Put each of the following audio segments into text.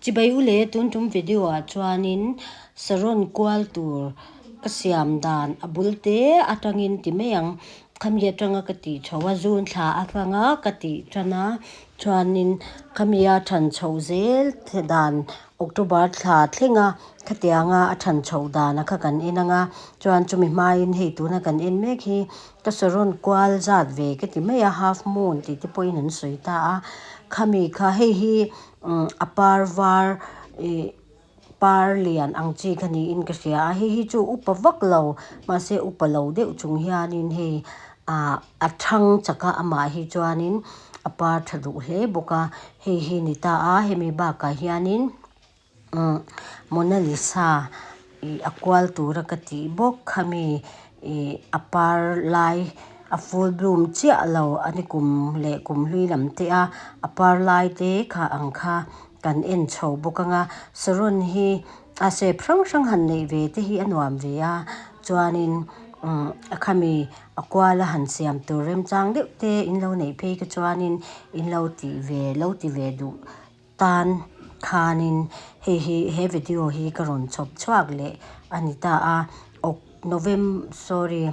Chibai u le, tun tum video ah chuanin saron kual tur ka siam dan a bul te atangin ti mai ang. Khami atanga ka tih chho a, zun thla atanga ka tih tan a, chuanin khami a than chho zel dan October thla thleng a khatianga a than chho dan a kha kan en ang a, chuan chumi hmain hei tuna kan en mek hi ka saron kual zat ve ka ti mai a, half moon tih te pawhin an sawi ta a, khami kha hei hi a par var ih par lian ang chi kha niin ka hria a hei hi chu upa vak lo mahse upa lo deuh chung hianin hei ah a thang chak a amah hi chuanin a par tha duh hle bawk a hei hi ni ta a hemi bakah hianin umm Mona Lisa ih a kual tura ka tih bawk khami ih a par lai a full bloom chiah lo a ni kum leh kum hlui lam te a a par lai te kha ang kha kan en chho bawk ang a saron hi a shape hrang hrang han neih ve te hi a nuam ve a chuanin umm a khami a kuala han siam tur remchang deuh te in lo neih phei kha chuanin in lo tih ve lo ti ve duh tan khanin hei hi he video hi ka rawn chhawp chhuak leh a ni ta a ok Novem sorry.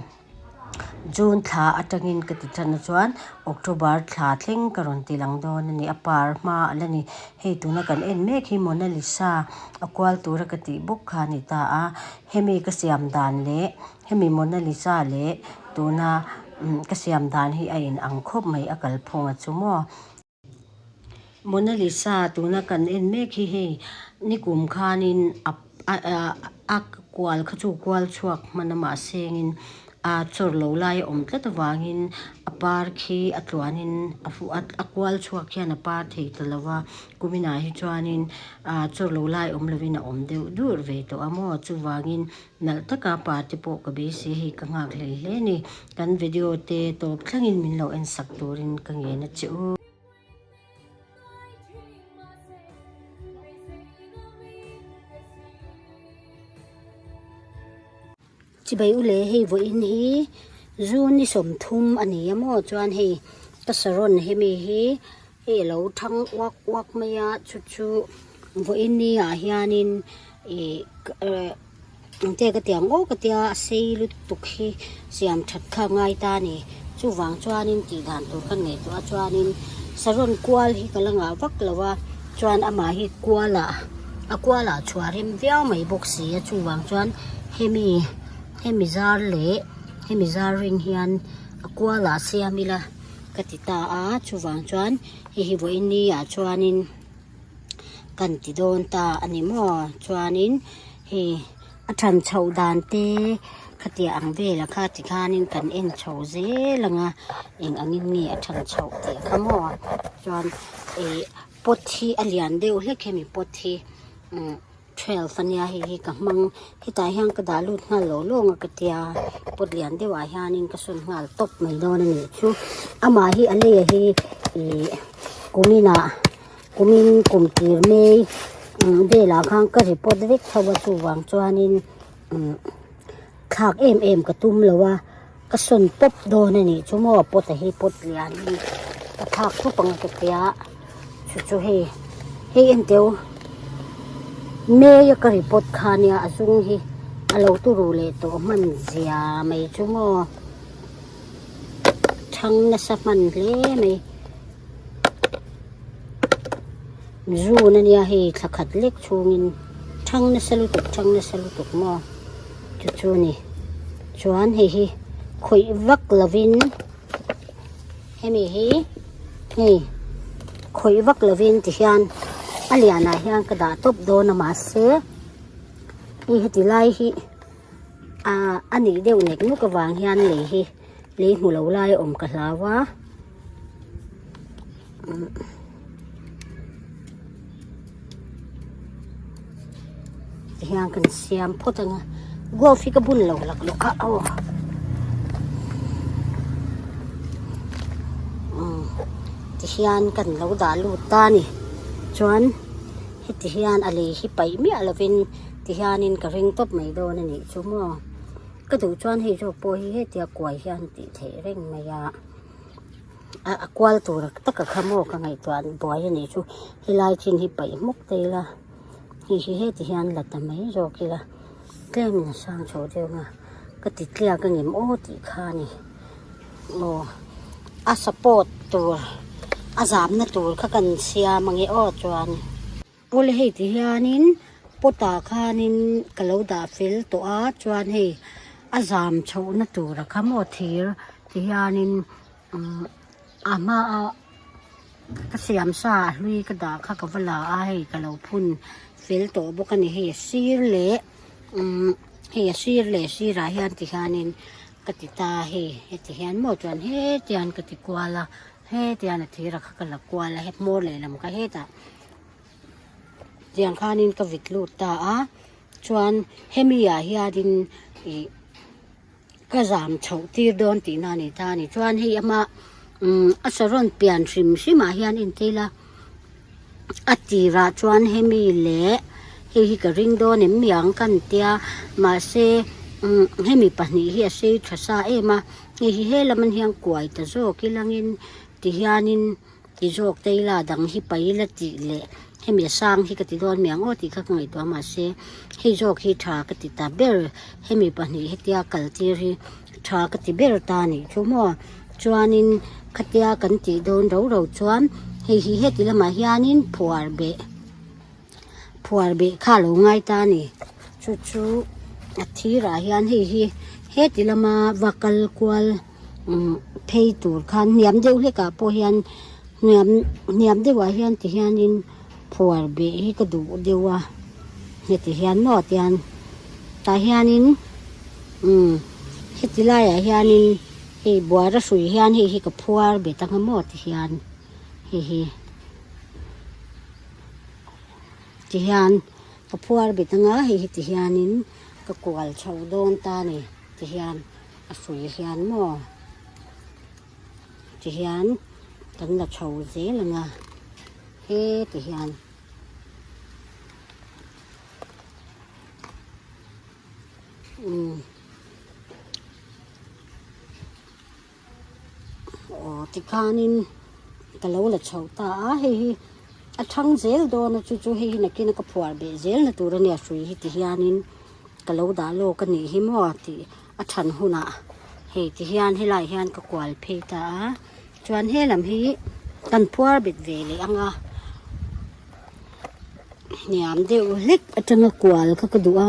June thla atangin ka ti tan a chuan October thla thleng ka rawn ti lang dawn a ni a par hma a la ni hei tuna kan en mek hi Mona Lisa a kual tura ka tih bawk kha a ni ta a hemi ka siam dan leh hemi Mona Lisa leh tuna ka siam dan hi a in ang khawp mai a kalphung a chu maw. Mona Lisa tuna kan en mek hi hei nikum khanin a a kual kha chu kual chhuak hman a mahsengin a chawr lo lai a awm tlat avangin a par khi a tluanin a fu a kual chhuak hian a par thei ta lo va kuminah hi chuanin ah chawr lo lai awm lovin a awm deuh dur ve tawh a maw chuvangin Nalh taka pa te pawh ka beisei hei ka nghak hlei hle ni. Kan video te tawp thlengin min lo en sak turin ka ngen a che u. Chibai u le hei vawiin hi zu ni 30 a ni a maw chuan hei ka saron hemi hi hei a lo thang uak uak mai a chu chu vawiin ni ah hianin ih engte ka ti ang aw ka tia a sei lutuk hi siam that kha a ngai ta a ni chuvang chuanin tih dan tur ka ngaihtuah a chuanin saron kual hi ka la ngah vak lo a chuan amah hi kualah a kualah chhuah rem viau mai bawk si a chuvang chuan hemi hemi zar leh hemi zar ring hian a kualah siam ila ka ti ta a chuvang chuan hei hi vawiin ni ah chuanin. kan ti dawn ta a ni maw chuanin hei a than chhoh dan te khatiang ang velah kha tikhanin kan en chho zel ang a eng angin nge a than chhoh tih kha maw chuan ih pot hi a lian deuh hlek hemi pot hi umm. 12 ania hei hi ka hmang hetah hian ka dah lut nghal lo lawng a ka tia pot lian deuh ah hianin ka sawn nghal tawp mai dawn a nih chu amah hi a lei hi ih kumin ah kumin kum tir mai velah khan ka report vek tho a chuvang chuanin umm thlak em em ka tum lo a ka sawn pawp dawn a nih chu maw pot a hi pot lian hi ka thlak thup ang ka tia chu chu hei hei enteu May a ka report kha nia a zung hi a lo turu leh tawh hman zia mai chu maw thang nasa hman hle mai. Zun ania hei thla khat lek chhungin thang nasa lutuk thang nasa lutuk maw chu chu a ni chuan hei hi khawih vak lovin hemi hi hei khawih vak lovin tihian a lianah hian ka dah tawp dawn a mahse hei heti lai hi ah a nih deuh nek nuk avang hian lei hi lei hmu lo lai a awm ka hlau a. Tihian kan siam phawt ang a glove hi ka bun lo lak lawk a aw umm tihian kan lo dah lut ta a ni chuan heti hian a lei hi paih miah lovin tihianin ka ring tawp mai dawn a nih chu maw ka duh chuan hei zawk pawh hi hetia kuai hian tih theih reng mai a. A kual tur taka kha maw ka ngaihtuah buai a nih chu helai chin hi paih hmawk ta ila. Hei hi heti hian la ta mai zawk ila tlemin a sang chho deuh ang a, ka ti tliak a ngem aw tih kha a ni. Aw a support tur a zamna tur kha kan siam ange aw chuan. Awle hei ti hianin pot ah khanin ka lo dah fel tawh a chuan hei a zam chhohna tur a kha maw thir ti hianin umm a hmaa ka siam sa a hlui ka dah kha ka va la a hei ka lo phun fel tawh bawk a ni hei a sir leh umm hei a sir leh sirah hian ti hianin ka ti ta a hei heti hian maw chuan hetiang ka ti kual a hetiang a thir a kha ka la kual a he hmawr lehlam kha hetah tiang khanin ka vit lut ta a chuan hemi ah hianin ih ka zam chhoh tir dawn tihna a ni ta a ni. Chuan hei ama umm a saron pian hrim hrim ah hian entir a a tirah chuan hemi leh hei hi ka ring dawn em mi ang ka ni tia mahse umm hemi pahnih hi a sei tha sa em a hei hi he lam an hian kuai ta zawk ilangin tihianin Ti zawk te ila dang hi pai ila tih leh hemi a sang hi ka ti dawn mi ang aw tih kha ka ngaihtuah mahse hei zawk hi tha ka ti ta ber hemi pahnih hetia kal tir hi tha ka ti ber ta a nih chu maw chuanin khatia kan tih dawn ro ro chuan hei hi heti lamah hianin phuar beh phuar beh kha a lo ngai ta a ni chu chu a thirah hian hei hi heti lama va kal kual. Umm phei tur khan hniam deuh hlek ah pawh hian hniam hniam deuh ah hian ti hianin phuar beh hi ka duh deuh a heti hian maw tian tah hianin umm heti laiah hianin hei buara hrui hian hei hi ka phuar bet anga maw ti hian hei hi ti hian ka phuar bet anga hei hi ti hianin ka kual chho dawn ta a ni ti hian. A hrui hian maw ti hian kan la chho zel ang a heti hian umm aw tikhanin ka lo la chho ta a hei hi a thang zel dawn a chu chu hei hi nakin a ka phuar beh zel na tur a nia hrui hi ti hianin. Ka lo dah lawk a nih hi maw tih a than hunah hei ti hian helaiah hian ka kual phei ta a chuan he lam hi kan phuar bet ve leh ang a hniam deuh hlek atanga kual kha ka duh a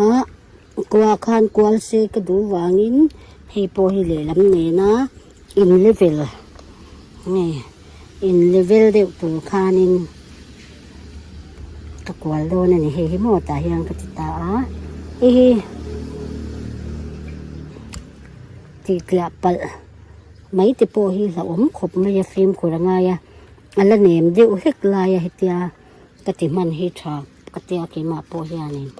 kua khan kual se ka duh vangin hei pawh hi lehlam nena in level nge in level deuh tur khanin ka kual dawn a ni hei hi maw tah hian ka ti ta a hei hi tih tliah palh mai te pawh hi hlauhawm khawp mai a fimkhur a ngai a a la nem deuh hlek lai a hetia ka ti hman hi tha ka tia keimah pawh hianin.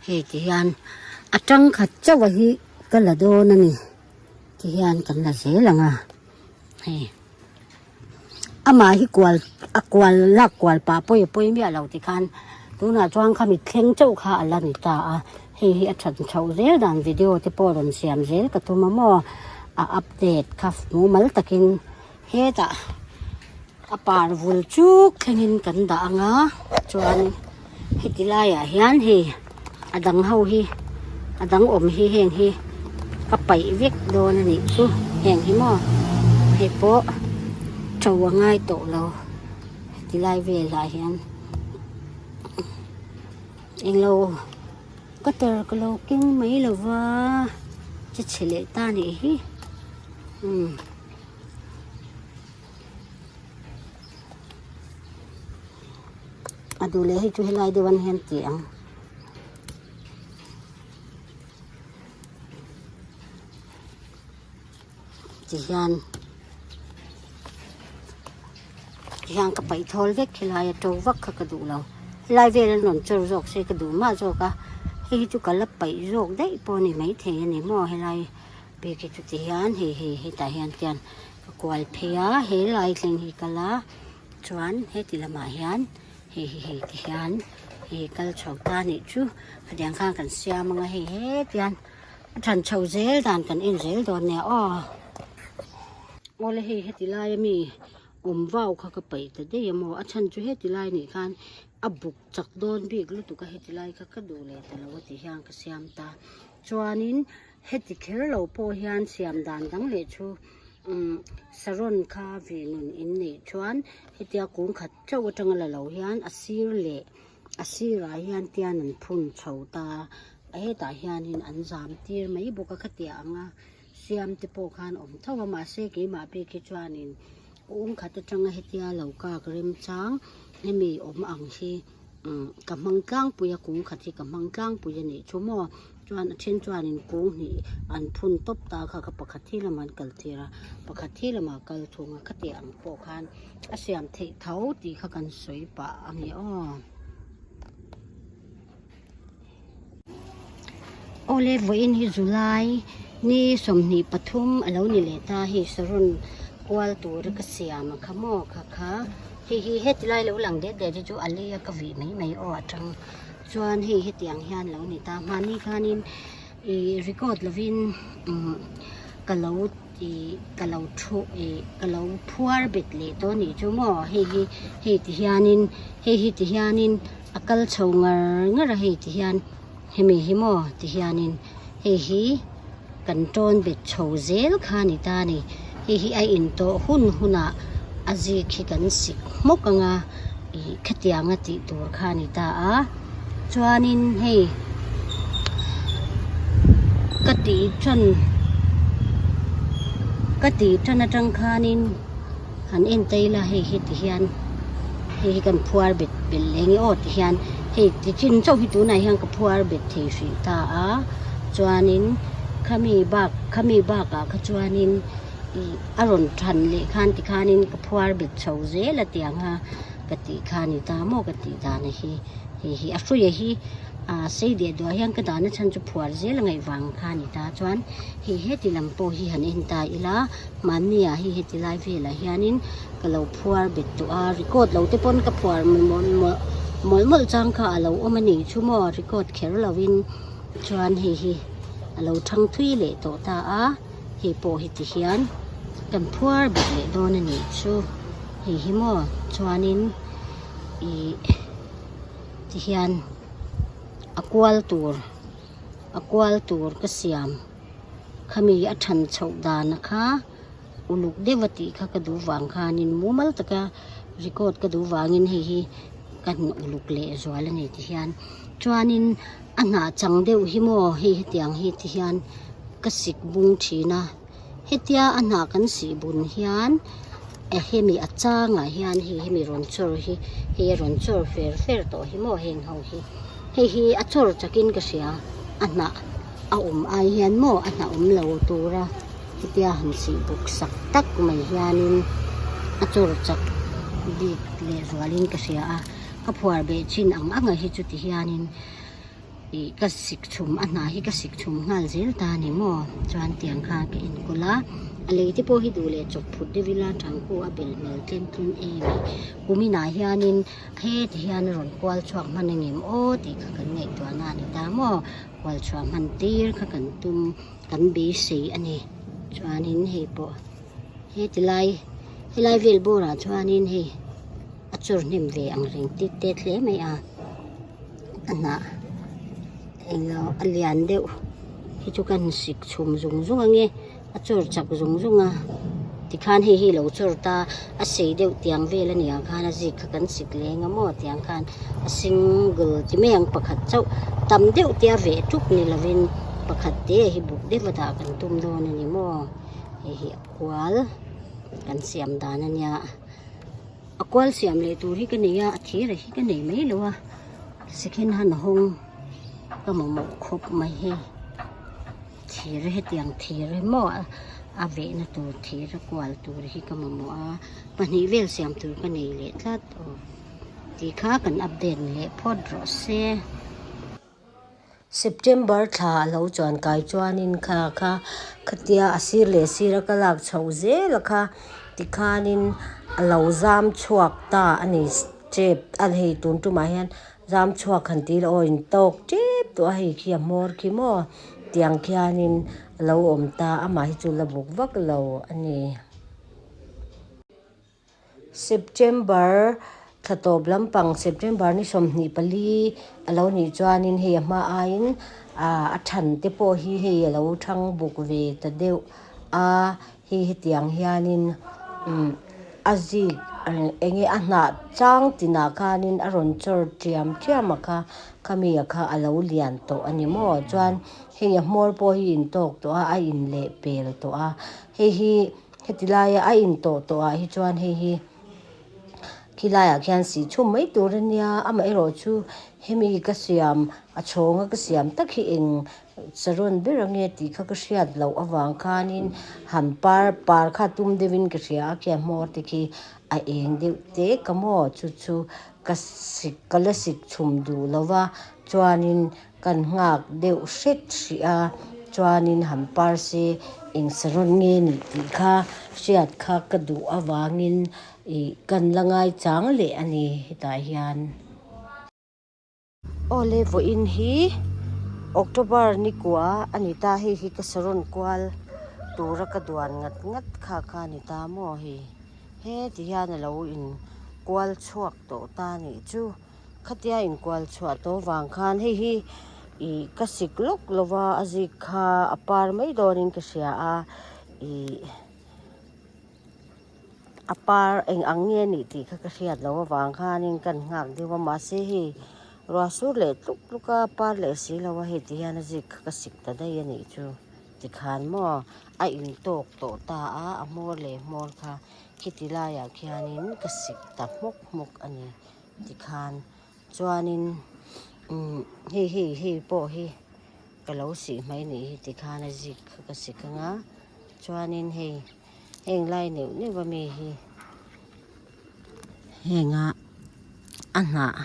Hei ti hian a tangkhat chauh a hi ka la dawn a ni ti hian kan la zel ang a hei amah hi kual a kual lak kual pah pawi a pawi miah lo ti khan tunah chuan khami thleng chauh kha a la ni ta a hei hi a that chhoh zel dan video te pawh rawn siam zel ka tum a maw a update kha mumal takin hetah. A par vul chuk thlengin kan dah ang a chuan heti laiah hian hei a dang ho hi a dang awm hi heng hi ka paih vek dawn a nih chu heng hi maw hei pawh to a ngai tawh lo heti lai velah hian englo cutter ka lo keng mai lo va che chhe leh ta a nih hi umm. A duh leh hei chu helai deuh an hian ti ang. Ti hian ti hian ka paih thawl vek helai a to vak kha ka duh lo. Helai vel an rawn chawr zawk se ka duh mah zawk a hei hi chu ka la paih zawk daih pawh a ni maithei a ni maw helai. Bik hi chuti hian hei hei hetah hian tian ka kual phei a he lai thleng hi kal a chuan heti lamah hian hei hi hei ti hian hei kal chho ta anih chu hetiang khan kan siam ang a hei hetian. A than chho zel dan kan en zel dawn nia aw. Awle hei heti lai ami awm vau kha ka paih ta daih a maw a chhan chu heti lai nih khan a buk chak dawn bik lutuk a heti lai kha ka duh leh ta lo a ti hian ka siam ta chuanin heti kher lo pawh hian siam dan dang leh chu umm saron kha ve nun in neih chuan hetia kung khat chauh atanga la lo hian a sir leh a sirah hian tian an phun chho ta a hetah hianin an zam tir mai bawk a khatiang anga siam te pawh khan awm tho a mahse keimah bik hi chuanin kung khat atanga hetia lo kak remchang hemi awm ang hi umm ka hmang tlangpui a kung khat hi ka hmang tlangpui a nih chu maw chuan a then chuanin kung hnih an phun tawp ta kha ka pakhat hi lamah an kal tir a pakhat hi lamah a kal thung a khatiang ang pawh khan a siam theih tho tih kha kan sawi pah a ni aw. Awle vawiin hi July ni 23 a lo ni leh ta hei saron kual tura ka siam a kha maw kha kha hei hi heti lai lo lang det det hi chu a lei a ka vih mai mai aw atang chuan hei hetiang hian lo ni ta hmanni khanin ih record lovin umm ka lo ih ka lo thu ih ka lo phuar bet leh tawh a nih chu maw hei hi hei ti hianin hei hi ti hianin. A kal chho ngar ngar a hei ti hian hemi hi maw ti hianin hei hi kan tawn bet chho zel kha a ni ta a ni hei hi a intawh hun hunah a zik hi kan sik hmawk ang a ih khatiang a tih tur kha a ni ta a chuanin hei ka tih tan ka tih tan atang khanin. Han en ta ila hei hi ti hian hei hi kan phuar bet belh leh nge aw ti hian hei ti chin chauh hi tunah hian ka phuar bet thei hrih ta a chuanin khami bak khami bakah kha chuanin ih a rawn than leh khan tikhanin ka phuar bet chho zel a tiang a ka tih kha a ni ta maw ka tih dan a hi hei hi a hruia hi ah sei deh duah hian ka dahna chhan chu phuar zel a ngaih vang kha a ni ta chuan hei heti lam pawh hi han en ta ila. Mahnia hei heti lai velah hianin ka lo phuar bet tawh a record lo te pawn ka phuar mawlh mawlh chang kha a lo awm a nih chu maw record kher lovin chuan hei hi a lo thang thui leh tawh ta a hei pawh hi ti hian kan phuar bet leh dawn a nih chu hei hi maw chuanin ih ti hian a kual tur a kual tur ka siam. Khami a than chhoh dana kha uluk deuh a tih kha ka duh vang khanin mumal taka record ka duh vangin hei hi ka han uluk leh zual a ni ti hian chuanin a hnah chang deuh hi maw hei hetiang hi ti hian ka sik bung thin a hetia a hnah kan sih bun hian hemi a changah hian hei hemi rawn chawr hi hei a rawn chawr fer fer tawh hi maw heng ho hi hei hi a chawr chakin ka hria a hnah. A awm ai hian maw a hna awm lo tura hetia han sih buk sak tak mai hianin a chawr chak bik leh zualin ka hria a, ka phuar beh chin ang ang a hi chuti hianin ih ka sik chhum a hna hi ka sik chhum nghal zel ta a ni maw chuan tiang khan ka enkawl a, a lei te pawh hi duh leh chawp phut deuh ila tangkhu a bel hmel tlem tlum em a kuminah hianin heti hian a rawn kual chhuak hman angem aw tih kha kan ngaihtuahna a ni ta maw. Hual chhuah hman tir kha kan tum kan beisei a ni chuanin hei pawh heti lai helai vel bawrah chuanin hei a chawr hnem ve ang reng tit tet hle mai a a hnah englo a lian deuh hi chu kan sik chhum zung zung ange. A chawr chak zung zung a tikhan hei hi lo chawr ta a sei deuh tiang vel a nih ang khan a zik kha kan sik leng a maw tiang khan a single ti mai ang pakhat chauh tam deuh te a veh tuk ni lovin pakhat te hi buk deuh a dah kan tum dawn a ni maw hei hi a kual kan siam dan a nia a kual siam leh tur hi ka nei a a thir a hi ka nei mai lo a second hand hawng ka mamawh khawp mai hei. Thir hetiang thir hi maw a vehna tur thir a kual tur hi ka mamawh a pahnih vel siam tur ka nei leh tlat aw tih kha kan update leh phawt rawh se. September thla a lo chuan kai chuanin kha kha khatia a sir leh sir a ka lak chhoh zel a kha tikhanin a lo zam chhuak ta a ni tep a hei tun tumah hian zam chhuak han tih ila aw in tawk tep tawh a hei khi a hmawr khi maw. Hetiang khianin a lo awm ta, amah hi chu la buk vak lo a ni. September thla tawp lampang September ni 24 a lo nih chuanin hei a hma aiin a than te pawh hi hei a lo thang buk ve ta deuh a, hei hetiang hianin a zik eng nge a hnah chang tinah khanin a rawn chawr ṭiam ṭiam a kha khami a kha a lo lian tawh a ni maw chuan hei a hmawr pawh hi intawk tawh a a inleh pel tawh a hei hi. Heti laia a intawh tawh ah hi chuan hei hi khi laiah khian sih chhum mai tur a nia amaherawh chu hemi ka siam a chhawnga ka siam tak hi eng saron ber ange tih kha ka hriat loh avang khanin han par par kha tum deuhin ka hria a khian hmawr te khi a eng deuh tek a maw chu chu ka sik ka la sik chhum duh lo va chuanin Kan nghak deuh hret hrih a, chuanin han par se eng saron nge nih tih kha hriat kha ka duh avangin ih kan la ngai chang leh a ni hetah hian. Awle vawiin hi October ni kua a ni ta, hei hi ka saron kual tura ka duan ngat ngat kha kha a ni ta maw hei, heti hian a lo in kual chhuak tawh ta a nih chu. Khatia inkual chhuah tawh vang khan hei hi ih ka sik lawk lo va a zik kha a par mai dawnin ka hria a ih a par eng ang nge a nih tih kha ka hriat loh avang khanin kan nghak deuh a mahse hei ruah sur leh tluk tluk a par leh si lo a hei ti hian a zik kha ka sik ta daih a nih chu tikhan maw a intawk tawh ta a a hmawr leh hmawr kha khiti laiah khianin ka sik ta hmawk hmawk a ni. Tikhan chuanin umm hei hei hei pawh hi ka lo sih mai nih hi tikhan a zik kha ka sik ang a chuanin hei heng lai neuh neuh ami hi henga a hnah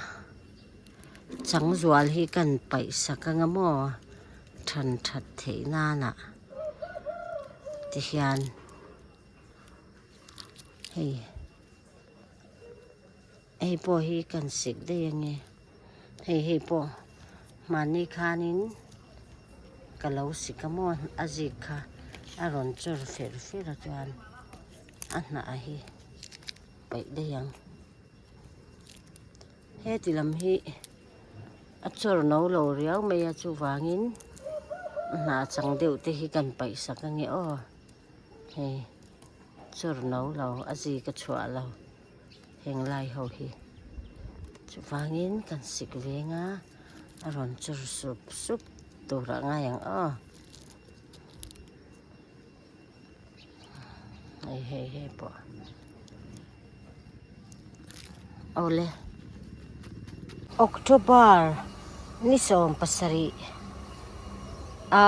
chang zual hi kan paih sak ang a maw than that theih nana tihian hei. Hei pawh hi kan sik daih ange hei hei pawh mahni khanin ka lo sik a maw a zik kha a rawn chawr fer fer a chuan a hnah hi paih daih ang heti lam hi a chawr no lo riau mai a chuvangin a hnah chang deuh te hi kan paih sak ange aw hei chawr no lo a zik a chhuah lo. Heng lai ho hi chuvangin kan sik veng a a rawn chur sup sup tur ah ngai ang aw hei hei hei pawh awle October ni 17 a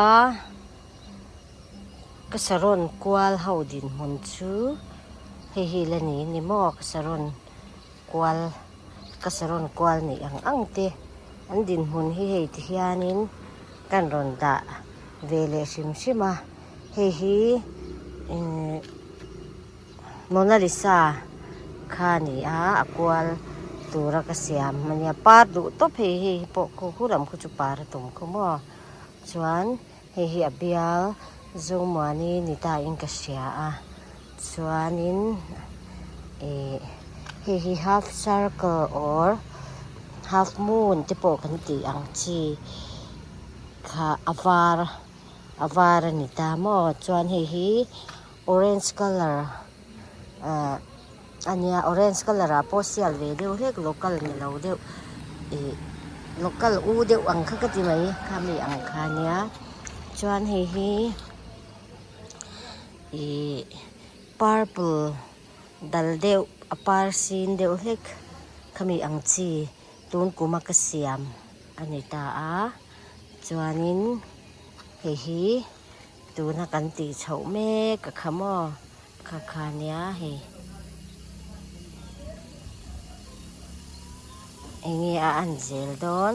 Ka saron kual ho dinhmun chu hei hi la ni ni maw ka saron kual ka saron kual neih ang ang te an dinhmun hi hei ti hianin kan rawn dah ve leh hrim hrim a hei hi ihh Mona Lisa kha a ni a a kual tura ka siam a nia par duh tawp hei hei pawh khu khu lam khu chu par a tum khu maw chuan. Hei hi a bial Zomuani ni ta in ka hria a chuanin ih hei hi half circle or half moon te pawh kan tih ang chi kha a var a var a ni ta maw chuan hei hi orange colour ah a nia orange colour ah pawh sial ve deuh hlek local ni lo deuh ih local u deuh ang kha ka ti mai kha mi ang kha a nia chuan hei hi ih purple dal deuh a par sin deuh hlek khami ang chi tun kum a ka siam a ni ta a chuanin hei hi tuna kan tih chhoh mek a kha maw. Kha kha nia hei eng nge a an zel dawn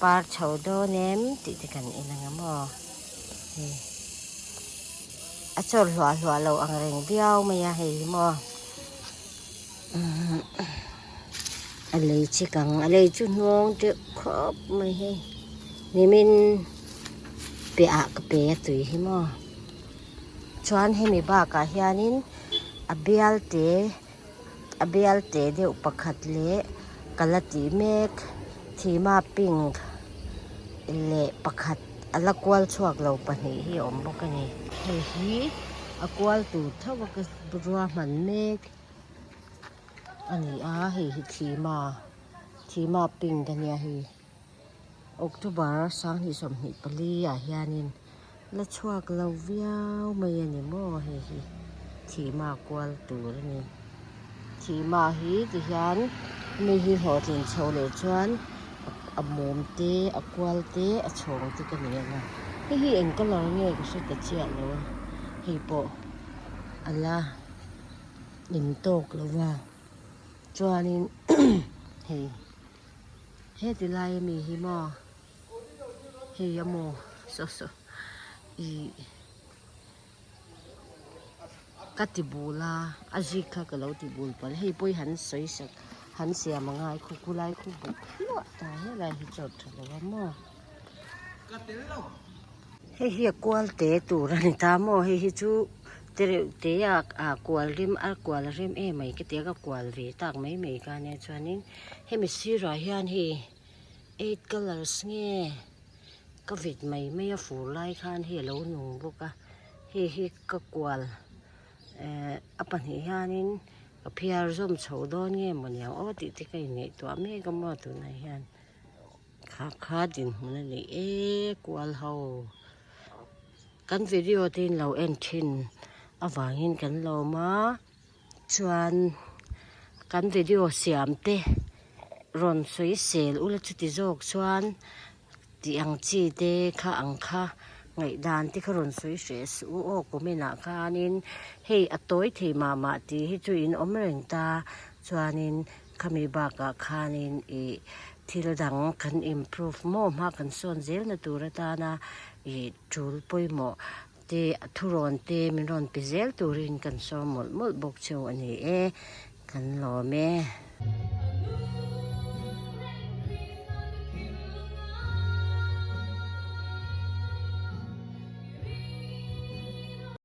par chho dawn em tih te kan en ang a maw hei a chawr hluah hluah lo ang reng viau mai a hei hi maw a lei chik ang a lei chu hnawng teuh khawp mai hei nimin. Piahah ka pe a tui hi maw. Chuan hemi bakah hianin a bial te a bial te deuh pakhat leh ka la tih mek thima pink leh pakhat a la kual chhuak lo pahnih hi a awm bawk a ni. Hei hi a kual tur tho a ka ruahman mek a ni a hei hi thima thima pink a nia hei. October 2024 ah hianin la chhuak lo viau mai a ni maw hei hi thihma kual tur a ni. Thihma hi ti hian mi hi hlawhtlin chho leh chuan a mum te a kual te a chhawng te ka nei ang a hei hi eng colour nge ka hre ta chiah lo a hei pawh a la intawk lo va chuanin hei. Heti lai ami hi maw hei a maw saw saw ih ka ti bul a a zik kha ka lo ti bul palh hei pawh hi han sawi sak han siam a ngai khu khu lai khu buk hluah ta helai hi chawt tha lo a maw hei hi a kual te tur a ni ta maw hei hi chu tereuh te a ah kual rem a kual rem em mai ka ti a ka kual ve tak mai mai ka nia chuanin. Hemi sirah hian hei eight colours nge ka vit mai mai a fur lai khan hei alo nung bawk a hei hi ka kual ehh a pahnih hianin ka phiar zawm chho dawn nge maw niang aw tih te ka inngaihtuah mek a maw tunah hian kha kha dinhmun a ni e kual ho kan video te in lo en thin avangin kan lawm a. Chuan kan video siam te rawn sawi sel ula chuti zawk chuan tih ang chi te kha ang kha ngaihdan te kha rawn sawi hreh suh u aw comment ah khanin hei a tawi thei mah mah tih hi chu in awm reng ta chuanin khami bakah khanin ih thil dang kan improve maw hma kan sawn zelna tur atana ih tul pawimawh. Te thurawn te min rawn pe zel turin kan sawm mawlh mawlh bawk cheu a ni e, kan lawm e.